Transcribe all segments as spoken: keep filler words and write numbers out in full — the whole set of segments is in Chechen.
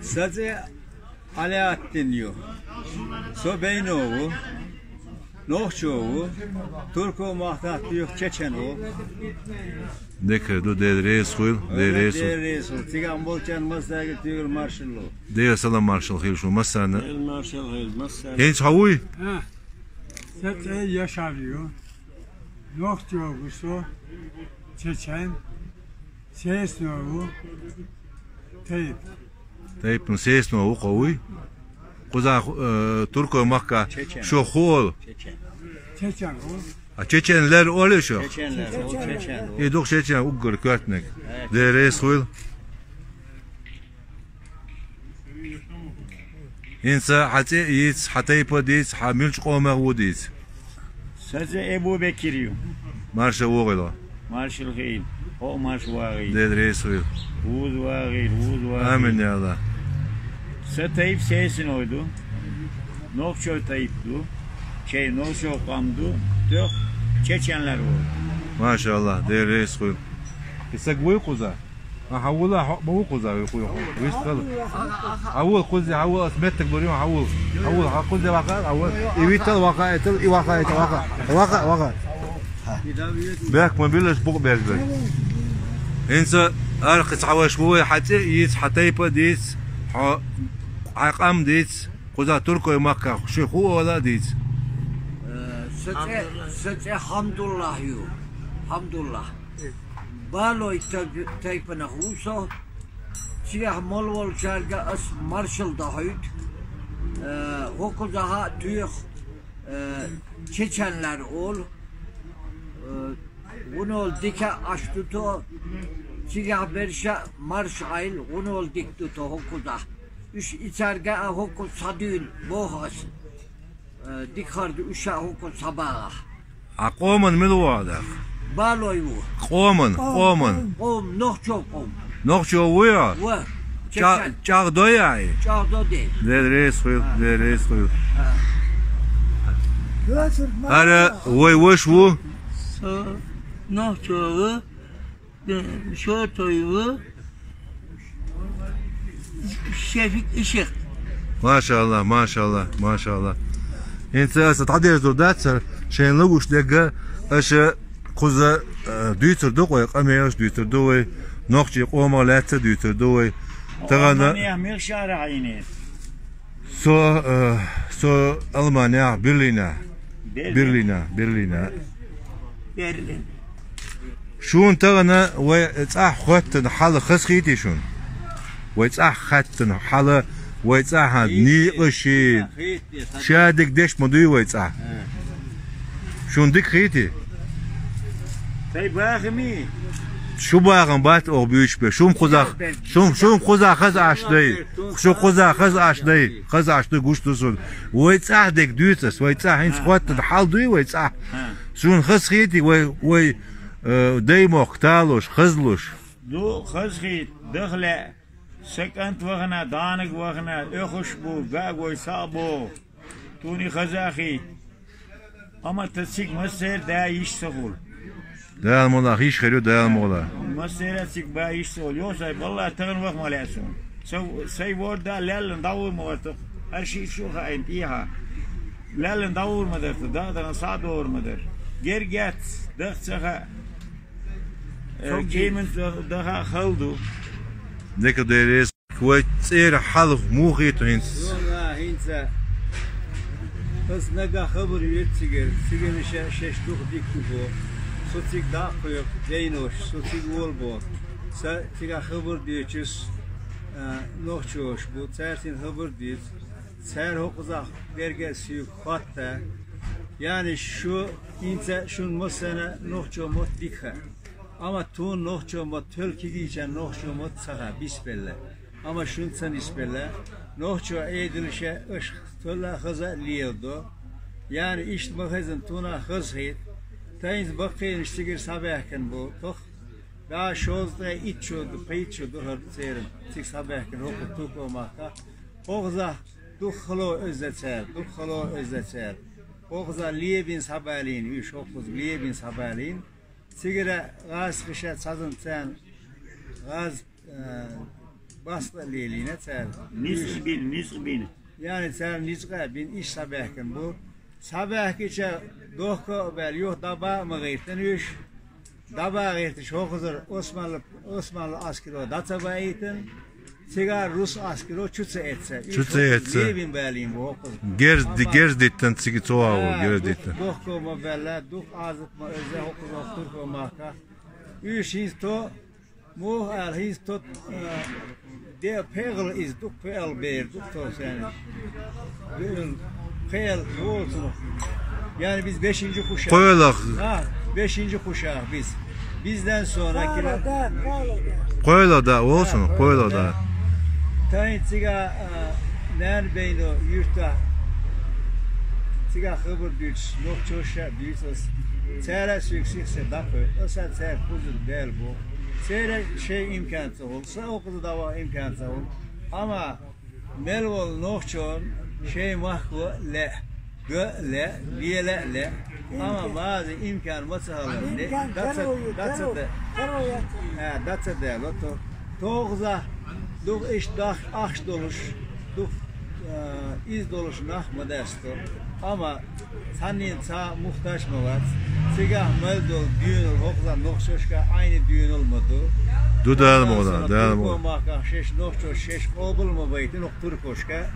Са цӀе Ӏалаьттин ю. Со бейно ву, нохчо ву, турко махках туьйху чечен ву. Декхар ду, Дела реза хуйла, Дела реза хуйла. Дела реза хуйла. Цигахь болчарна массаьрга туьйхира маршалла. Дела салам маршалла хила шу массарна. Дела маршалла хила массарна. ХӀинца хьо вуй? А, са цӀе Яшар ю. Нохчо ву со, чечен, сеснову, тайп. Тайпан сеснову кхо вуй? Кхуза, э, турко махка Чечен. Шо хуол. Чечен. Чечен ву. А чечен лер оле шо? Чечен лер, о, чечен. И дух чечен уггар коьртниг. Э, Дела реза хуйла. ХӀинца хьан цӀе йийца, хьан тайпа дийца, хьан муьлча къомах ву дийца? Са цӀе Эбу Бекир ю. Марша вогӀийла. Маршал хила. Хьо а марша вагӀийла. Дела реза хуйла. Вуза вагӀийла, вуза вагӀийла. Амин, я Аллах. Са тайп сесиной ду. Нохчой тайп ду. Чей нохчо къам ду. Тох чеченлар ву. Маша Аллах, Дела реза хуйла. И саг вуй кхуза? А, хьан вула, хьо-, ма ву кхуза, вуй кхуза, вуй кхуза. Хьан вула кхузе, хьан вула, ас меттаг лур ю, хьан вула. Хьан вула, хьан кхузе ваха, хьан вула. И витал ваха, этал, и ваха, этал ваха. Ваха, ваха. Бехк ма билаш, букъ берзбе. ХӀинца аркхи цхьа ваш ву вай, хьан цӀе йийца, хьан тайпа дийца, хьо-, хьан къам дийца, кхуза туркой махках, ши ху ола дийца. Э, са цӀе, са цӀе Хамдуллах ю. Хамдуллах. Балой тайп-, тайпанах ву со. Цигахь молла волчаьрга ас маршалла дохуьйту. Э, хӀокхузахьа а туьйху, э, чеченлар олу. Э, вуно дика а Ӏаш ду то, цигахь берша а марша Ӏайла, вуно дика ду то хӀокхузахь. Уьш и цаьрга а хӀокхуза схьадуьйна боху ас. Э, дика хар ду уьш а хӀокхуза схьабагӀахь. Хьан къоман мила ву даккха? Балой ву. Къоман, къоман. Къом, нохчо къом. Нохчо ву я? Ва. ЧӀа-, чечен. ЧӀагӀдо я и? ЧӀагӀдо де. Дела реза хуйла, Дела реза хуйла. ХӀара вай ваш ву? Со нохчо ву. Шотой ву, Шефик Ишек. Машалла, машалла, машалла. ХӀинца аса дӀадерзур дац хӀара, шайна лугуш дерг, аша кхуза, э, дуьйцур ду вай, къамелаш дуьйцур ду вай, нохчий къомах лаьцна дуьйцур ду вай. Тахана Алманехь муьлха шахьара хьийна? Со, э, со Алманехь, Берлинехь. Берлин. Берлинехь, Берлинехь. Берлин. Шуна тахана вай цӀахь хоттина хьал хазахийтий шуна? Вай цӀахь хоттина хьал, вай цӀахь нийкъаш, шадерг деш ма дуй вай цӀахь? Шуна дика хийтий? Тхайн бахам? Шун бахам бац оха буьйцуш бен. Шун кхузахь, шун, шун кхузахь хаза Ӏаш дай. Шун кхузахь хаза Ӏаш дай. Хаза Ӏаш дай гуш ду шуна. Вай цӀахь дерг дуьйцу ас, вай цӀахь хӀинца хоттина хьал дуй вай цӀахь? Шуна хазахийтий вай, вай, э, даймохк талуш, хазлуш? Ду хазахийта, даха лаьа. Сан кӀант вахана, дӀанаг вахана, оьхуш бу, гагой схьа а богӀу. Туни хаза а хийтта. Амма тхан цига массеран а да йиш ца хуьлу. Дала мукъ лахь, йиш хир ю, Дала мукъ лахь. Массеран а цига ба йиш ца хуьлу. Йо, сайн балла тахана ваха ма лаьа суна. Сайн, сайн ворда лаьллан дӀагӀур ма вара тхо. Аш шиъ шу а хаийна тӀехьа. Лаьллан дӀагӀур ма дара тхо, даха дахана схьа а догӀур ма дара. Герга яц, даха ца хаьа. Э, кеман даха а хала ду. Дика деррис. Вай цӀера хьалха муха хийту хӀинца? Йо, нах, хӀинца. Ас нагахь хабар йоьду цигара, цигара ша шаьш дукха дика ду бо. Со цига дӀа а кхоьху, дайнош, со цига волу бо. Сан цигахь хабар доьдучу, а, нохчош бу, цаьрца хабар доьду. Цара хӀокхузахь берга а соьга хотту. Яьнаш, шу хӀинца шуна массарна нохчо мотт дика хаьа. Амма тхуна нохчо мотт, тхуьлла кегийчарна нохчо мотт ца хаьа, бисбелла. Амма шуна ца нисбелла, нохчо Ӏедалша аша тхуьлла а хаза а леладо. Яьна иштта ма хезна, тхуна хазахийта. Тайнца баккхийнаш цигара схьабаьхкина бу, тох. ДӀа шовзткъе итт шо ду, пхийтта шо ду хӀара церан, цига схьабаьхкина хӀокху турко махкахь. ХӀокхузахь дукха хало оьзда цара, дукха хало оьзда цара. ХӀокхузахь лебина схьабалийна, уьш хӀокхуза лебина схьабалийна. Цигара гӀазкхаша цхьаьзза царна гӀаз-, а, Васта лелийна цара. Низкъ бин, низкъ бин. Яни цара низкъа бин иш сабаьхкан бу. Сабаьхкича дохка а баьлла, юха дӀабаа а ма гӀертан уьш. ДӀабаа гӀерташ хӀокхузара Османла, Османла аскаро дӀа ца баийтан. Цигара рус аскаро чу ца эццар. Чу ца эццар. Лебин балийна бу хӀокхуза. Герз ди-, Амма герз диттан цига ца вагӀу, а, герз диттан. Дохка ма баьлла, дукха Ӏазап ма эза хӀокхуза турко махка. Уьш хӀинца то Муха аьлла, хӀинца тот, а, де пхьегӀала иза, дукха пхьегӀала бер, дукха тосена. ПхьегӀала волцунах. Яни биз бешинчу хушах. Кхойлах. А, бешинчу хушах биз. Бизден сона кира. Кхойлах да, волцунах, кхойлах да. Тайн цига, а, нан бейно юрта. Цига хабар дюч, нохчоша дюцас. Цара сюксих се дакхой. Оса цар хузур бел бо. Церан шей имкан ца хул, са окхуза дава имкан ца хул. Амма мел вол нохчон шей махко ле, га ле, лела ле. Амма бази имкан ма ца хала ле. Имкан даца, каро ю, даца каро, де. Каро я. А, даца де, лото. Тохза, дух иш дах, ахш долуш, дух, а, из долуш нах ма дасто. Амма Цхьаннен цхьа мухташ ма вац. Цигахь мел долу дуьйнал хӀокхуза нохчашка Ӏайна дуьйнал ма ду. Ду Дала мукъ лахь, Дала мукъ лахь. Махках шеш нохчош шеш къобал ма байтина хӀокху туркошка.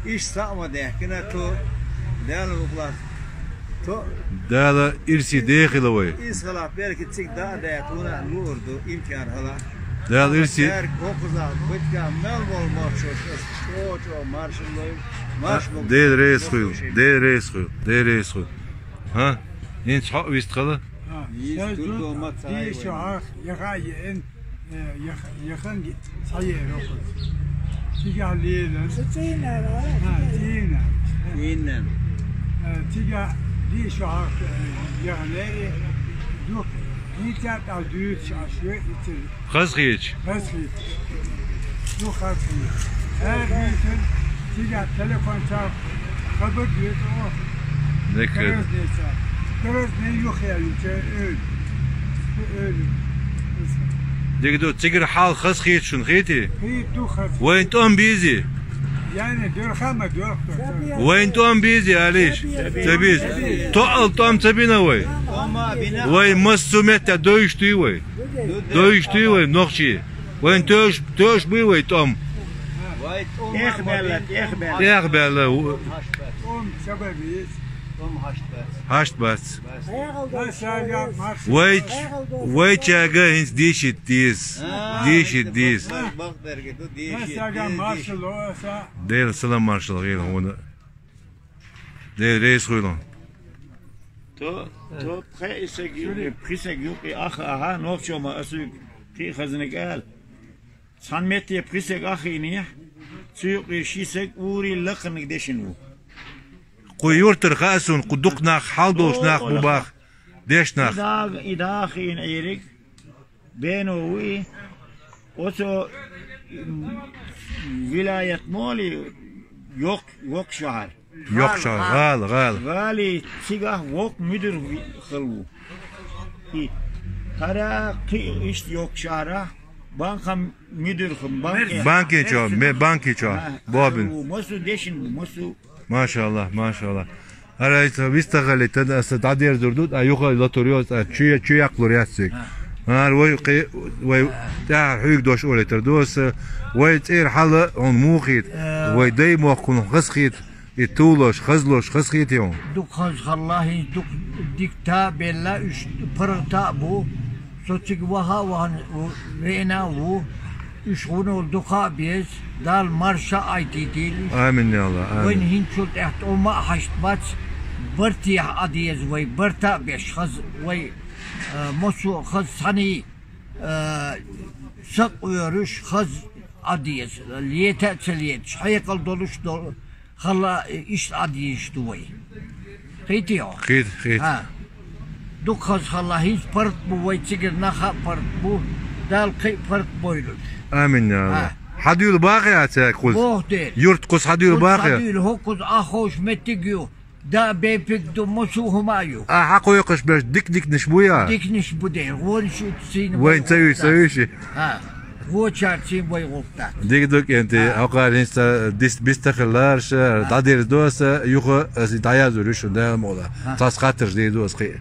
Иштта схьа а ма даьхкина тхо, Дала мукъ лахь. Тхо Дала ирси дехила вай. Иза хала белки цига даа а даьтта, вуна а луур ду, имкан хала. Дала ирси. Цаьрга хӀокхуза битка мел болу нохчош аса чӀо-чӀо маршаллой, марш мукъ лахь. Дела реза хуйла, Дела реза хуйла, Дела реза хуйла. ХӀа? ХӀинца хьо а вистхала? Ха, Йист ша турдо зуд ма ца дийша хьайвайна. Хьах, яха а еана, э, яха-, яхан ги-, цхьаера хӀокхуьнца. Цигахь лелан. Ца цӀийнара, а? Ха, цӀийнара. ЦӀийнан. Э, цигахь дийша хьах, э, яха лери, дух, дийца тӀа дуьйцуш Ӏаш ве, и ца Хаза хийча. Хаза хийча. Ду хаза хийча. Эр хийцин, цигахь телефон ча хабар деза о. Дика. Грозный ча. Грозный юххе ю ча эр. Эр. Дика ду, цигара хьал хаза хийча шуна хийти? Хи ду хаза. Вайн тӀом бийзи? Яна дерха ма дерха. Вайн тӀом бийзи, Алиш? Ца бийзи. Тоъал тӀом ца бина вай? Вай массо метта дойш туй вай? Дойш туй вай, нохчий? Вайн тоьш, тоьш буй вай тӀом? Вай тӀом эх баьлла, эх баьлла. Эх баьлла. ТӀом ца бан веза. ТӀом хьашт бац. Хьашт бац. Вай, вай чага хӀинца дийшит деза. А, дийшит деза. Бахтарга ду дийшит. Дела салам маршалла гӀийла хьуна. Дела реза хуйла. То, то пхи саг юкъе, пхи саг юкъе ах аха, нохчо ма асуьг кхи хазниг ала. Цхьана метте пхи саг ахийнехь, цу юкъе ши саг ури лакханиг дешин ву. Кху юртара хаа суна, кху дукха нах, хьал долуш нах бу бах, деш нах. И даг, и дахийна Ӏийриг, Бено ву и. Оцо, м, вилаят моли йокх, йокх шахьар. Йокх шахьар, гӀала, гӀала. ГӀали цигахь вокх муьдур ви-, хала ву. И хӀара кхин иштта йокх шахьарахь банкан муьдур хала, банкин. Банкин чо, ме-, банкин чо. А, бобин. Масу дешин, масу. Машалла, машалла. ХӀара иштта вистхилийтан аса дӀадерзур ду, а юха латур йоцу, а чу, чу яккхалур яц цига. ХӀара вай кхи-, вай тӀаьхьара хьуьйга дош олийтар ду аса, вай цӀера хьала хьуна муха хийта, вай дай мохк хьуна хазахийта, и тулош, хазлош хазахийта хьуна. Дукха хаза хилла, хӀинца дукха дика та а белла, уьш паргӀат та а бу. Со цига ваха а вахана, ву-, веана а ву, уьш гӀуна волу дукха а беза, Дала марша а Ӏайтийтийла уьш. Амин, я Аллах, амин. Вайна хӀинцул тӀаьхьа тӀом а хьашт бац, бартехьа Ӏа деза вай, барта а беш хаза вай, а, массо а хаза цхьаний, а, сакъоьруш хаза Ӏа деза, лета а ца леташ, хьекъал долуш долу, хала иштта Ӏа дезаш ду вай. Хийтий хьо? Хийт, хийт. ХӀа. Дукха хаза хала, хӀинца паргӀат бу, вай цигара нах а паргӀат бу, Дала кхин а паргӀат бойла уьш. Амин, я Аллах. ХӀа. Хьадуьйла бахий хьан цаьрга кхуза? Боху дела. Юрт кхуза хьадуьйла бахий? Кхуза хьадуьйла, хӀокхуза ахховш меттиг ю. Да а бепиг ду, массо а хӀума а ю. А хьакхойкхуш берш дика-диканаш бу я? Диканаш бу дела, вонаш ю цийна. Вайн ца вуьйш, ца вуьйш? ХӀа. Вочар цин вай гӀулакх дац. Дика ду, кӀентий, хӀокхархӀинца дис-, бистахилларш, дӀадирзадо аса, юха аса дӀаяздергда шуна, Дала мукъ лахь. Цхьацца хаттарш дийр ду аса кхин.